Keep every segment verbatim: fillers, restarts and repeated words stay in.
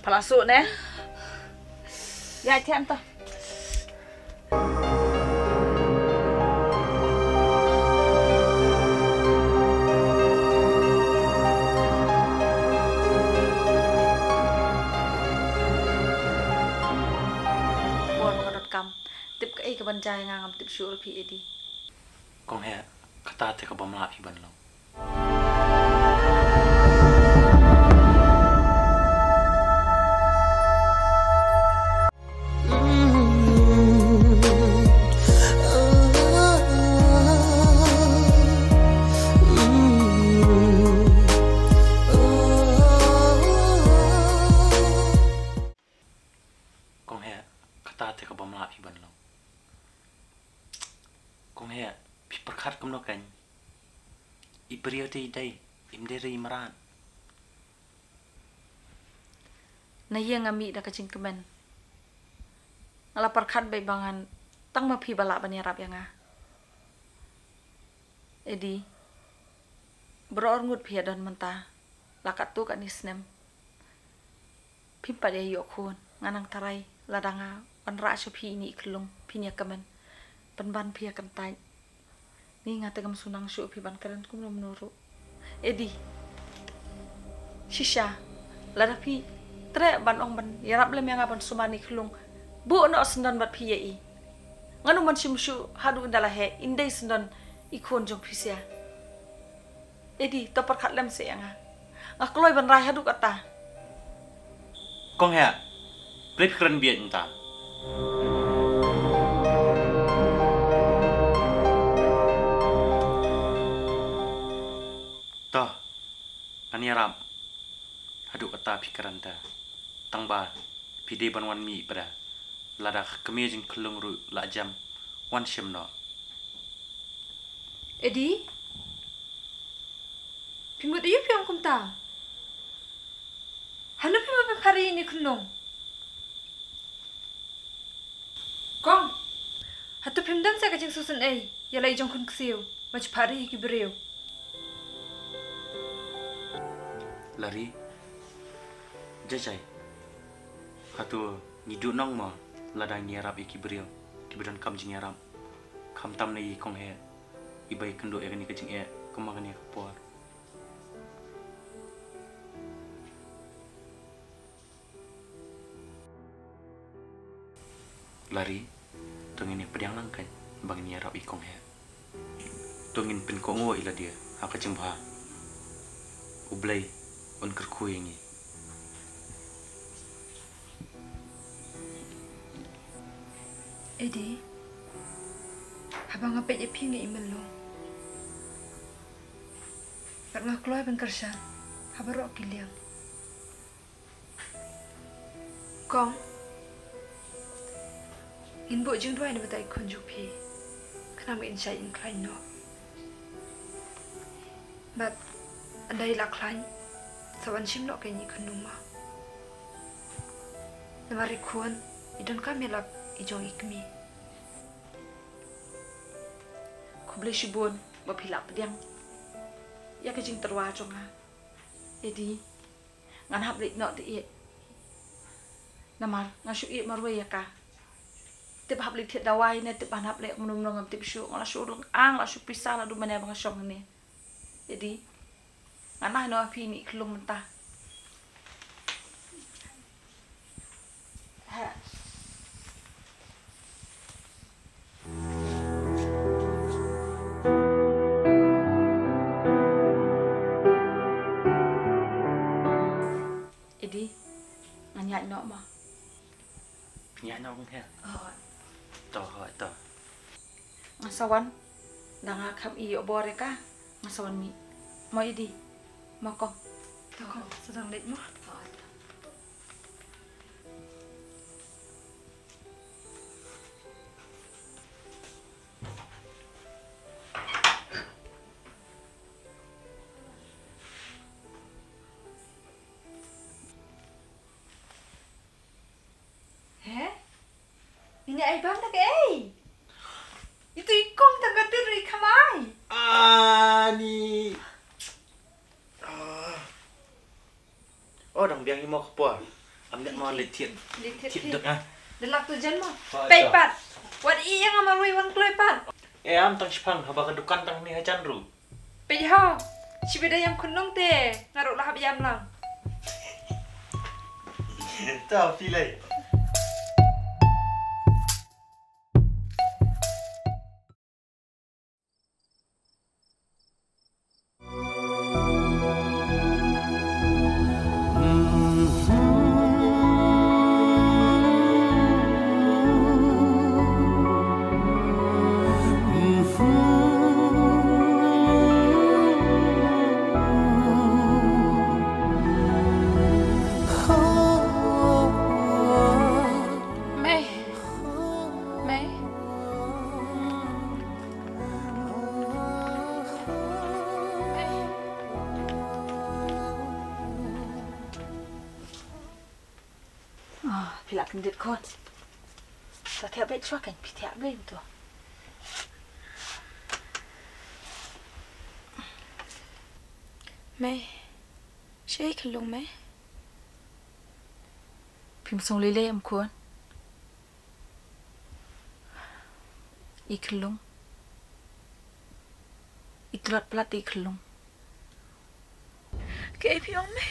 Pala su ne. Ya, tian to. Por ka dot kam. Tip ka ei ka ban jai nga ngam tip shuh phi Edi. Kong he, kata te ka bam lah phi ban long. Kong he, kata te ka bam lah phi ban long. Kong he, phi pyrkhat kumno kan. I briew te i dei, im dei ri mrad. Na ïa nga mih da ka jingkmen. Nga la pyrkhat beit ba ngan tang ma phi ba lah ban ïarap ïa nga. Edi, baroh arngut phi ïa don mynta, la katto katne snem. Phim pat ïa ïoh khun, nga nang tharai, lada nga wanrah sha phi ine i khyllung, phin ïa kmen. Pynban phi ïa kyntait. Ni nga te ngam shu nang shuh phi ban kren kumno kumno ruh. Edi. Shisha. Lada phi treh ban ong ban ïarap lem ïa nga ban sumar ine i khyllung. Buh noh syndon bad phi ïa i. Ngan ym ban shim shuh haduh ynda la heh, in dei syndon i khun jong phi sha. Edi, to pyrkhat lem seh ïa nga. Nga kloi ban rai haduh katta. Kong he, phi kren bieit mynta. To, ngan ïarap. Haduh katta phi kren te. Tang ba phi dei ban wan mih pat. Lada ka kmie jingkhyllung ruh la jem, wan shim noh. Edi? Phi mut aïu phi ong kumta? Hano phi mut ban phari ine i khyllung? Kong, hato phim don seh ka jingsngewsynei ïa la i jong khun ksiew, ma ju phari ïa ki briew. Lari, jai jai. Hato ngi duh nong mo lada ngi ïarap ïa ki briew kiba donkam jingïarap. Khamtam na i kong he, iba ïakynduh ïa kane ka jingeh, kumba kane ka por. Lari, to ngin ïa pdiang lang kan, ba ngin ïarap i kong he. To ngin pynkohnguh ïa lade, ha ka jingbha. U Blei, un kyrkhu ïa ngi. Edi, haba nga peit ïa phi nga i myllung. Bad nga kloi ban kyrshan, ha baroh ki liang. Kong, ngin buh jingduwai na bynta i khun jong phi. Khnang ba in shait in khlaiñ noh. Bad, ynda i la khlaiñ, sa wan shim noh kein i khun jong nga. Namar i khun, i donkam ïalap i jong i kmie. Khublei shibun, ba phi la pdiang ïa ka jingtyrwa jong nga. Edi, ngan hap leit noh te ïeit. Namar, nga shu ïeit marwei ïa ka. Tip hap leit thied dawai ne, tip ban hap leit kumno kumno ngam tip shuh, nga la shu lyngang, la shu pisa, la dum mane ba nga shong ne. Edi, ngan ai noh phi ine i khyllung mynta. Edi, ngan ïaid noh ma. Phi ïaid noh kong he. Oh. To, hooid, to. Nga sa wan, da nga kham ïoh bor ïa ka, nga sa wan mih. Mo Edi, mo kong. To, kong, sa dang leit mo. He? Ini ai bam da kaei? Itu i kong tang ka dur i khamai. Ani. Ah. Oh, dang biang hi mo ka por. Am ngat mo le thied. Le thied thied dok ah. Delak tu jan mo. Peit pat. Wat i yang ama rui wan kloi pat. Eh, am tang shipang haba ka dukan tang ni hajan ru. Peit ho. Shibida yang khunlung te. Ngaruk lah hab yam lang. Ta pilai. Mei. Mei. Mei. Ah, phi la kyndit khun. Sa thiah beit shuwa kan phi thiah beit to. Mei. Shaei khyllung Mei? Phim sngewlei lei em khun? I khyllung. I tlot palat i khyllung. Kaei phi ong Mei?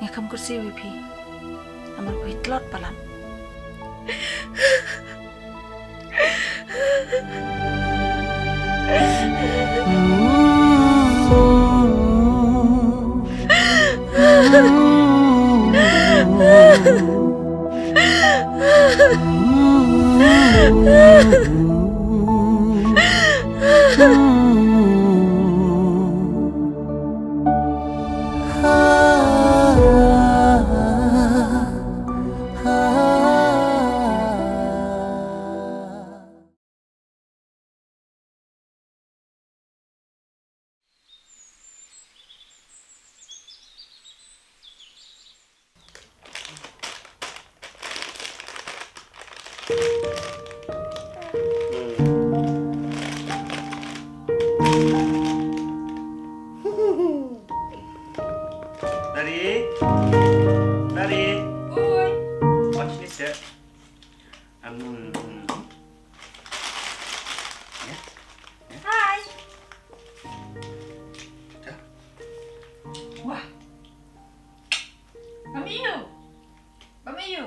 Nga kham khursiew ïa phi. Namar phi tlot palat. Dari. Dari. Oi. Watch this, ya. Anu, anu. Ya. Ya. Hai. Ya. Wah. Bam aïu? Bam aïu?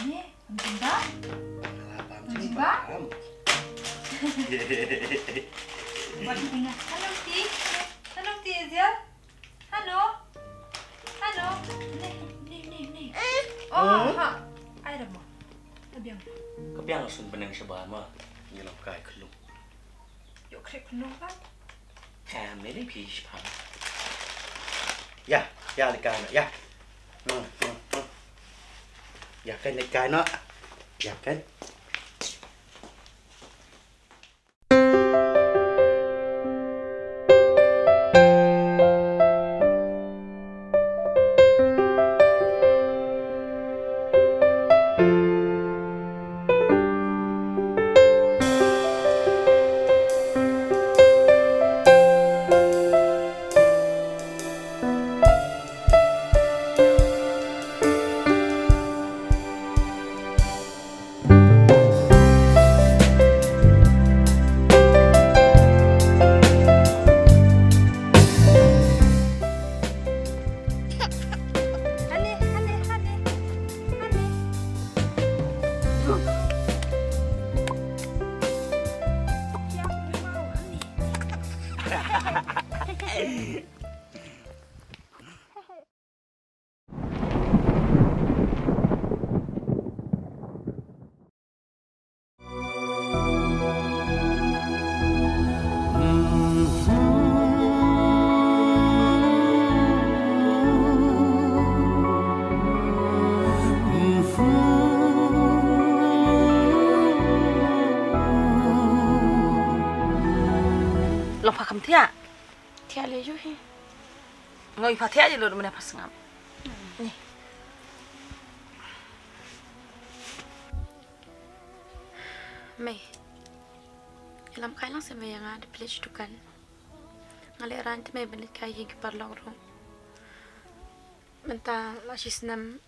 Ni, bam jingbam? Alah, bam jingbam. Bam jingbam? Bam jingbam. Hello, Ti. Hello, Ti, Aziel. Hano? Hano? Ni, ni, ni, ni. Oh, ha. Ai da mo. Ka biang. Ka biang la shu bneng shabar ma. Ngi lam kai khlum. Ïoh khreh khlum ba. Ka meri phi shipang. Ïa, ïa lei kai noh, ïa. Hmm, hmm, hmm. Ïa kan lei kai noh. Ïa kan. Long pha kham thiah. Thiah lei ju hi. Ngoi pha thiah ji lut mane pha sngap. Ni. Mei. Ïalam kai lang se mei ïa nga da phi leit sha dukan. Nga lehraiñ te mei ban leit kai ïing ki paralok ruh. Mynta la shi snem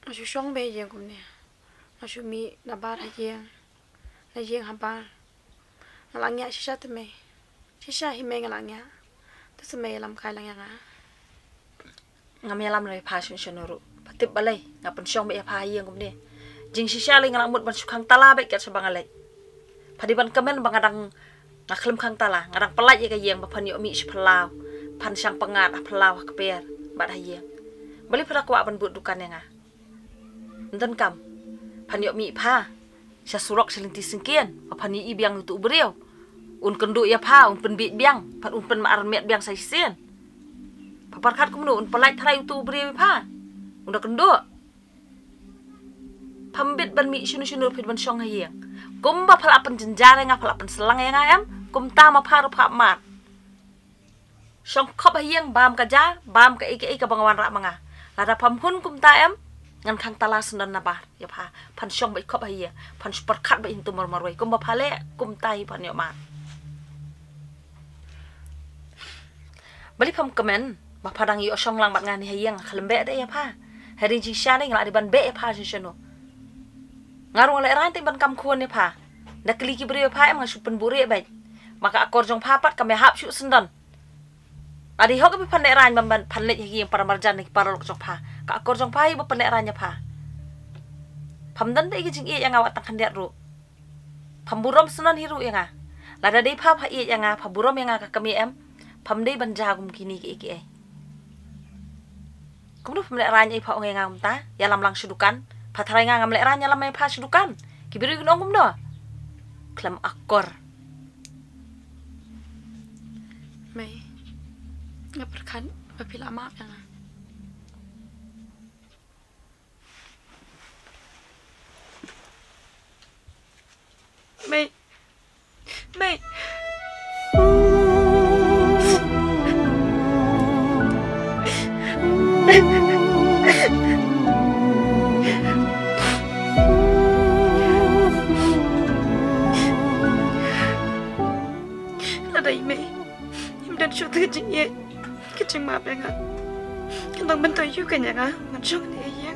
nga shu shong beit ha ïing kumne. Nga shu mih nabar ha ïing, na ïing habar. Nga la ngiah shisha te mei. Shisha hi mei nga la ngiah. Te sa mei ïalam kai lang ïa nga. Ngam ïalam re pha shuh shuh ruh. Pha tip balei nga pynshong beit ïa pha ha ïing kumne. Jingshisha lei nga la mut ban shu khang tala beit kat shaba nga leit. Pha dei ban kmen ba nga dang, nga khlem khang tala, nga dang pyllait ïa ka ïing ba phan ïoh mih sha phyllaw, phan shang pyngngad ha phyllaw ha kper bad ha ïing. Balei pha da kwah ban bud dukan ïa nga? Ym donkam. Phan ïoh mih pha sha surok sha lynti syngkien ba phan ïohi biang utu u briew. Un kynduh ïa pha, un pynbieit biang, phan un pynmar met biang sa shisien. Pha pyrkhat kumno un pyllait tharai utu u briew ïa pha? Un da kynduh. Pham bit ban mih shano shano, phi ban shong ha ïing. Kumba pha la pynjynjar ïa nga, pha la pynslem ïa nga em, kumta ma pha ruh pha mad. Shong khop ha ïing, bam ka ja, bam kaei kaei kaba nga wanrah ma nga. Lada pham hun kumta em, ngan khang tala syndon nabar ïa pha. Phan shong beit khop ha ïing, phan shu pyrkhat beit ïa utu u mar marwei. Kumba pha leh kumta hi phan ïoh mad. Balei pham kmen ba pha dang ïoh shong lang bad nga ne ha ïing? Khlem beh de ïa pha. Hynrei jingshisha nga la dei ban beh ïa pha shuh shuh. Nga ruh nga lehraiñ te ban kam khun ïa pha. Da kylli ki briew ïa pha em, nga shu pynbuhrieh beit. Ma ka akor jong pha pat kam ïahap shuh syndon. Adi hok ba phan lehraiñ ban, ban phan leit ha ki ïing para marjan ki paralok jong pha. Ka akor jong pha hi ba phan lehraiñ ïa pha. Pham don de ki jingïeit ïa nga wat tang khyndiat ruh. Pham burom syndon hi ruh ïa nga. Lada dei pha pha ïeit ïa nga, pha burom ïa nga ka kmie em, pham dei ban jia kum kine kiei kiei. Kumno pham lehraiñ ei pha ong ïa nga kumta, ïalam lang sha dukan. Pha tharai nga ngam lehraiñ, ïalam ei pha sha dukan. Ki briew kin ong kumno? Khlem akor. Mei, nga pyrkhat ba phi la map ïa nga. Mei. Mei. Lada i mei im don shuh te ka jingïeit, ka jingmap ïa nga, kan long ban tei ïa ka, ïa nga ban shong ne ïa.